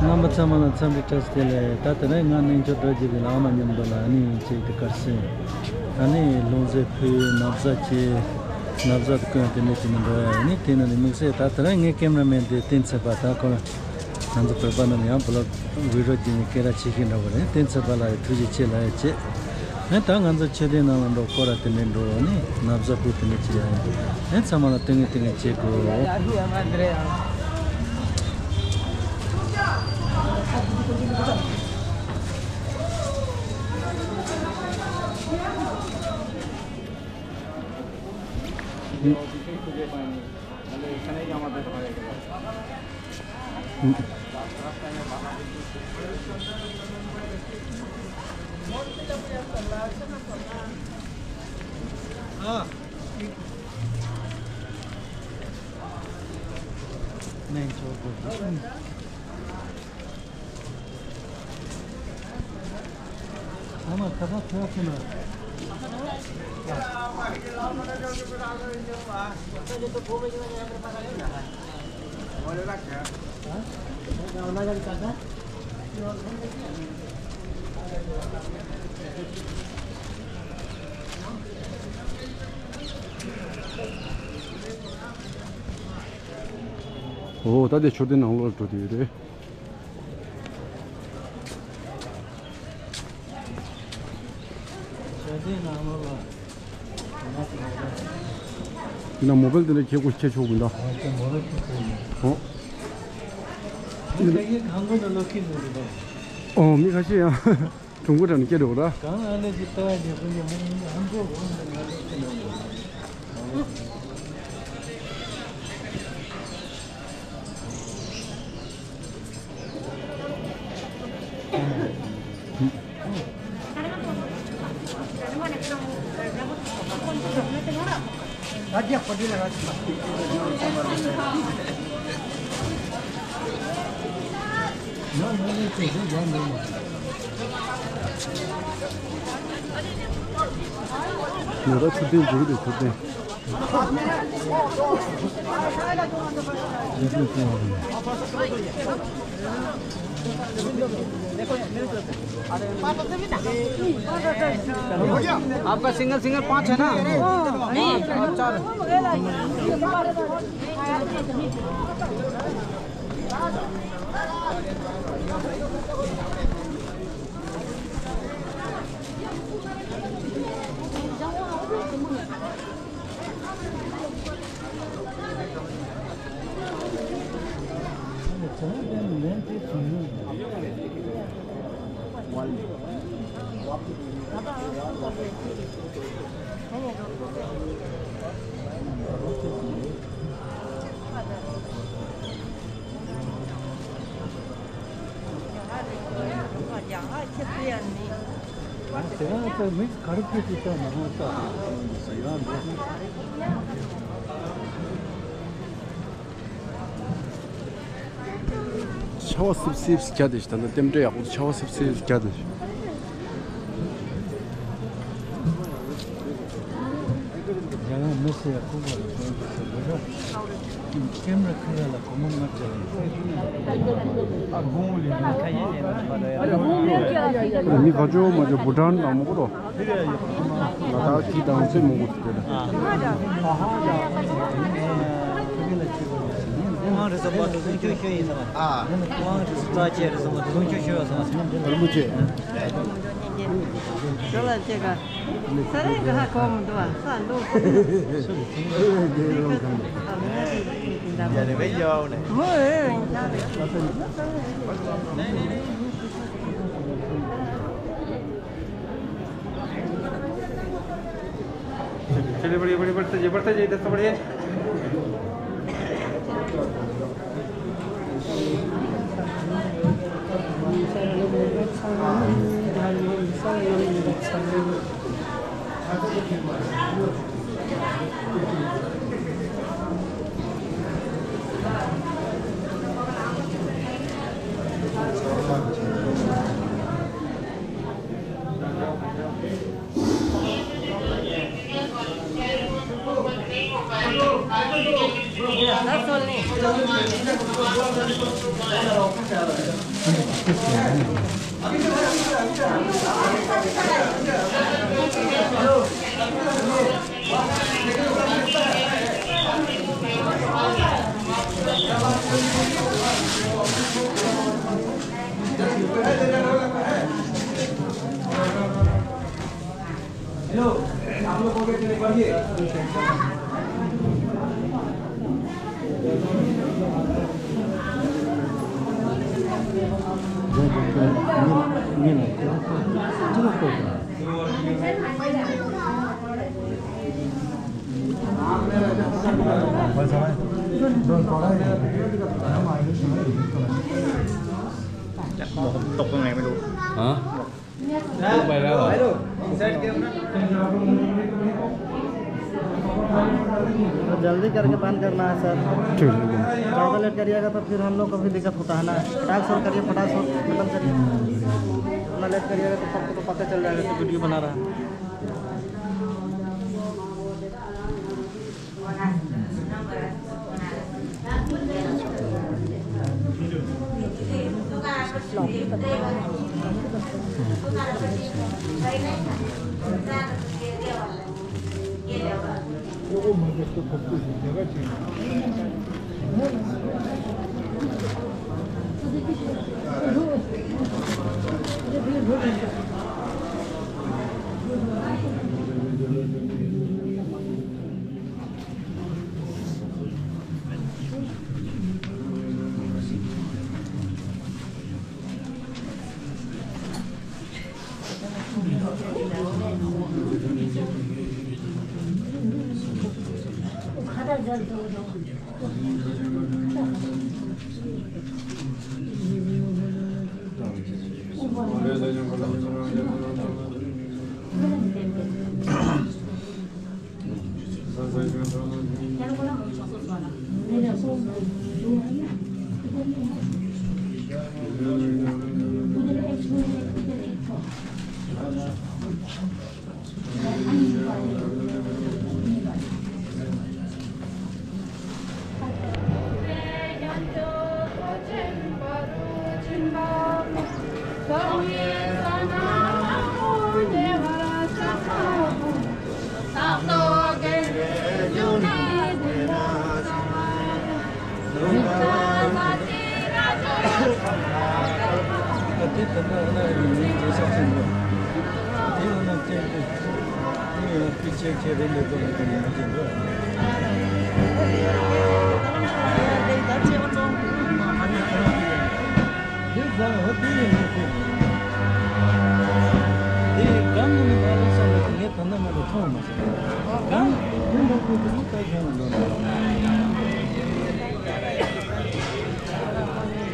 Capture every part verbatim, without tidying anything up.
རྣམ་པ་ཚང་མ་ལ་འཚམས་འདྲི་བཀྲ་ཤིས་བདེ་ལེགས། ད་དེ་རིང་ང་གནས་མཆོག་རྡོ་རྗེ་གི་ལགས་མ་མཉམ་དུ་ལ་ཨ་ནི་ཅིག་དེ་དཀར་ཟས་ཨ་ནི་ལུང་ཟས་ཕུལ། ན་བཟའ་བཅས་ན་བཟའ་དེ་གོན་དེ་འདྲ་བྱས་ནས་འགྲོ་ཡ་ཡིན། དེ་ནང་ནས་དམིགས་བསལ་ད་དེ་རིང་ངའི་ཀེམ་ར་མེན་དེ་བསྟན་འཛིན་པ། ད་ཁོ་རང་ང་ཚོ་བོད་པ་རྣམས་ཡང་བི་ལོག་བི་ཌི་ཡོ་བྱས་ནས་སྐད་གྲགས་ཆེ་ཤོས་འདྲ་བོ་རེད། བསྟན་འཛིན་པ་ལགས་ཐུགས་རྗེ་ཆེ་ལབ་ཡ་བྱས། ཨེ་ད་ང་ཚོ་མཆོད་རྟེན་ནང་ལ་འགྲོ། སྐོར་ར་དེ་འདྲ་འགྲོ་ནི་ན་བཟའ་ཕུལ་དེ་འདྲ་བྱེད་ཡ་ཡིན། ཨེ་ཚང་མ་ལ་སྟོན་གི་སྟོན་གི་བྱེད་དགོས། ཨོ་ད་དེ་མཆོད་རྟེན་ནང་ལོགས་འགྲོ་དུས་རེད། མཆོད་རྟེན་ནང་ལོགས་ལ། ཡིན་ན་མོ་བལ་དེ་འདྲ་ཁྱེར་དགོས་ཁྱེར་ཆོག་གི་འདུག་ཨོ་ཁྱེད་མོ་བལ་ཁྱེར་ཆོག་གི་འདུག་ཨོ། མི་ཁ་ཤས་ཡང་དྲུང་འགོ་འདྲ་ནས་སྐྱེལ་འགྲོ་ར། གང་ཨ་ནེ་ཅི་ལྟ་བ་ཉེ་པོ་ཉེ་མོ་ཨ་མགོ་གོང་ནས་ང་ལོ་ཁྱེར་འགྲོ། ང་ད་མཆོད་རྟེན་འཇུག་གི་འདུག་མཆོད་རྟེན། आपका single single पाँच है ना? हाँ, चार। ཆར་བ་སིབ་སིབ་རྒྱག་དེ་ཞིག་ད་ལྟ་རྟེན་འབྲེལ་ཡག་པོ་ཆར་བ་སིབ་སིབ་རྒྱག་དེ་ཞིག་མི་ག་ཅོ་མ་ཅོ་བུ་ཊཱན་དང་མོ་གོ་རོ། ལ་དྭགས་ཀྱི་དང་སེ་མོ་གོ་དེ་ལ། ཨང་རེ་ཟ་མ་ཏོ་ལུང་ཁྱུ་ཤོད་ཡིན་ཟ་མ། ཨང་རེ་ཟ་རྩ་ཆེ་རེ་ཟ་མ་ཏོ་ལུང་ཁྱུ་ཤོད་ཟ་མ། ཨ་ལུ་མོ་ཆེ། ཁྱོད་ལ་ཅེ་ག་ས་རེ་ག་ཧ་གོ་མི་འདུག་ཨ་ས་འདུག་ཡ་རེ་བའི་ཡ་ཨོ་ནེ། མོ་ཨེ་ཡིན་ཆ་རེ། चलिए, बढ़िया, बढ़िया, बढ़ते जाइए, बढ़ते जाइए, इधर से बढ़िया। ตกตรงไหนไม่รู้ ฮะ तू पहला हो। जल्दी करके बंद करना है सर। ठीक है। ज़्यादा लेट करिएगा तो फिर हम लोग को भी दिक्कत होता है ना। फटाक से करिए, फटाक से खत्म करिए। इतना लेट करिएगा तो सबको तो पता चल जाएगा कि वीडियो बना रहा है।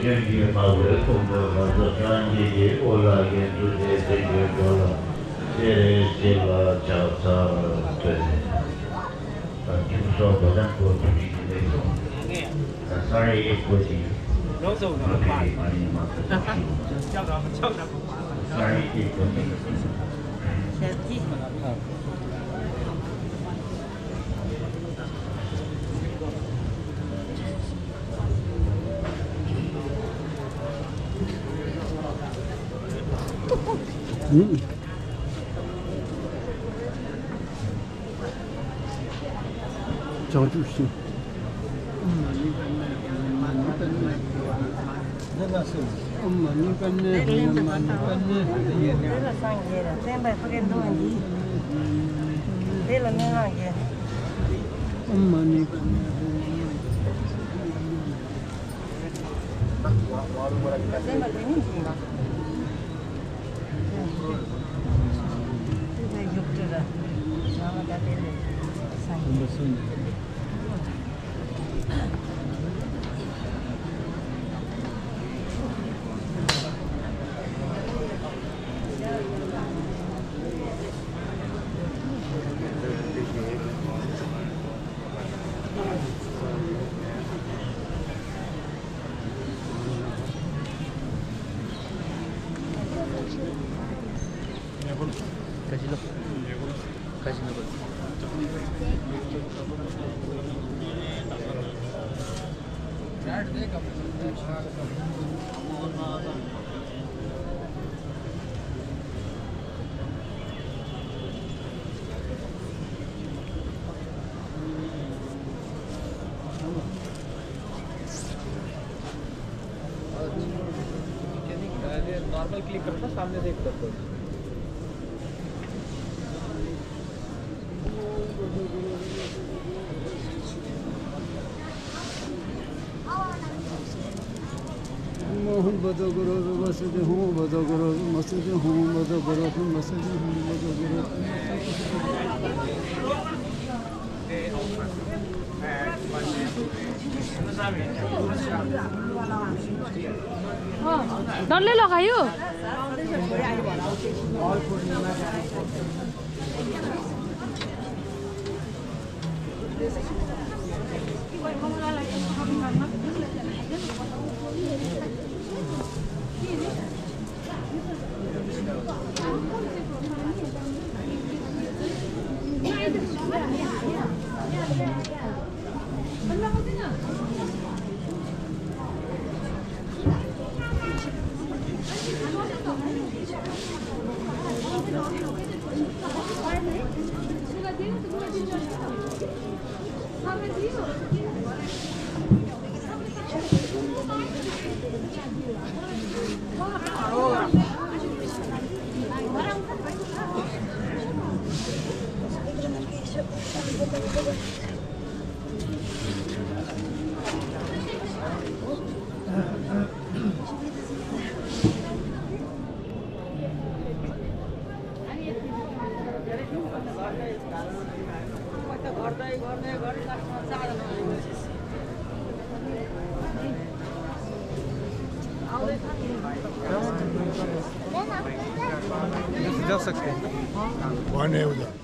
སྙན་གྱི་དམའ་བའི་ཁོང་ཁྲོ་ལ་སོགས་སངས་རྒྱས་ཀྱི་འོ་ལ་རྒྱན་དུ་བསྡེབས་ཏེ་འགྱོད་པ་ལ། སྤྱན་རས་གཟིགས་ལ་ཕྱག་འཚལ་བསྟོད། ཁྱུང་སོགས་སྒོ་ལྡན་པོ་དུ་མི་གི་ལས་སོགས། ས་ར་ཡེ་པོ་ཅི། ལོག་སོང་ན་མ་ཕེ་མ་ནི་མ་ཁོ་ཅི། ས་ར་ཡེ་པོ་ཅི། ཨུམ། བྱང་ཆུབ་ཤིང་། ཨོཾ་མ་ཎི་པདྨེ་ཧཱུྃ། མ་ཎི་པདྨེ་ཧཱུྃ། དེ་ལ་སངས་རྒྱས་ར་བསྟན་པའི་ཕ་གི་འདུག་འདི། དེ་ལ་སྨན་བླ་རྒྱལ། ཨོཾ་མ་ཎི་པདྨེ་ཧཱུྃ། བསྟན་པ་དེ་ནི་འདི་ཡིན་པ། नॉर्मल क्लिक करो ना, सामने से एक कर दो। डल्लै लगायो। जा सकते हैं। कौन है उधर?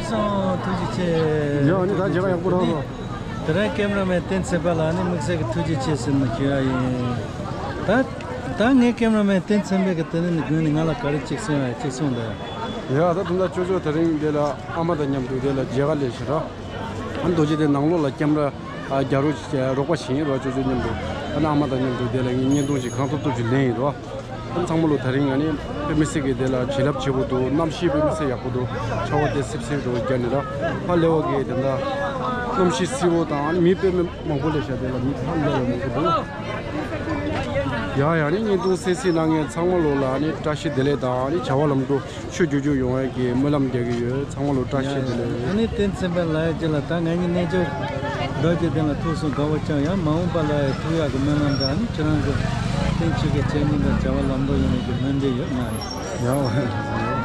སོང་། ཐུགས་རྗེ་ཆེ། ཡ་ཨ་ནི་ད་མཇལ་ཁ་ཡག་པོ་རག་སོང་། དེ་རིང་ཀེམ་ར་མེན་བསྟན་འཛིན་པ་ལ་ཨ་ནི་དམིགས་བསལ་གྱི་ཐུགས་རྗེ་ཆེ་ཟེར་ནས་ཞུ་ཡ་ཡིན། ད་ད་ངའི་ཀེམ་ར་མེན་བསྟན་འཛིན་པས་གི་དེ་ནི་དགོན་ནས་ང་ལ་ག་རེ་གཅིག་གསུངས་ཡ་གཅིག་གསུངས་འདུག་ཡ་ད་དུང་ད་ཅོ་ཅོ་དེ་རིང་འདི་ལ་ཨ་མ་དང་མཉམ་དུ་དེ་ལ་མཇལ་ཁ་སླེབས་ཤག་ར། ཨ་ནི་རྡོ་རྗེ་གདན་ནང་ལོགས་ལ་ཀེམ་ར་རྒྱག་རོགས་བྱེད་རོགས་པ་བྱེད་ཡིན་རོགས་ཅོ་ཅོ་མཉམ་དུ། ཨ་ནི་ཨ་མ་དང་མཉམ་དུ་དེ་ལ་ངས་བརྙན་ཐུང་ཞིག་གང་ཐུབ་ཐུབ་ཅིག་ལེན་ཡིན་རོགས། ཨ་ནི་ཚང་མ་ལོ་དེ་རིང་ཨ་ནི་དཔེ་མི་སྲིད་ཀྱི་དེ་ལ་བྱིན་རླབས་ཆེ་པོ་འདུག་གནམ་གཤིས་དཔེ་མི་སྲིད་ཡག་པོ་འདུག་ཆར་པ་དེ་སིབ་སིབ་འགྲོ་རྒྱ་ནི་ར། ཕ་ལེ་བ་གི་དེ་འདྲ་གནམ་གཤིས་བསིལ་པོ་དང་ཨ་ནི་མི་དཔེ་མི་མང་པོ་སླེབས་ཤག་དེ་ལ་མི་ཕ་ལེ་བ་མང་པོ་འདུག་ཡ་ཡ་ནི་བརྙན་ཐུང་གསན་གཟིགས་གནང་མཁན་ཚང་མ་ལོ་ལ་ཨ་ནི་བཀྲ་ཤིས་བདེ་ལེགས་དང་ཨ་ནི་བྱ་བ་ལམ་འགྲོ་ཆོས་རྒྱུགས་རྒྱུགས་ཡོང་ཡ་གི་སྨོན་ལམ་རྒྱག་གི་ཡོད། ཚང་མ་ལོ་བཀྲ་ཤིས་བདེ་ལེགས། ཨ་ནི་བསྟན་འཛིན་པ་ལ་ཡ་ཅི་ལ་ད་ང་གཉིས་རྣལ་འབྱོར་རྡོ་རྗེ་གདན་ལ་ཐུག་སོང་། དགའ་བོ་ཅང་ཡང་མ་འོངས་པ་ལ་ཡ་ཐུག་ཡག་གི་སྨོན་ལམ་དང་ཨ་ནི་ཁྱེད་རང་གི་བསྟན་བཅོས་ཀྱི་བྱས་ཉིན་དང་བྱ་བ་ལམ་འགྲོ་ཡོང་ཡ་གི་སྨོན་འདུན་ཡོད་ང་། ཡ།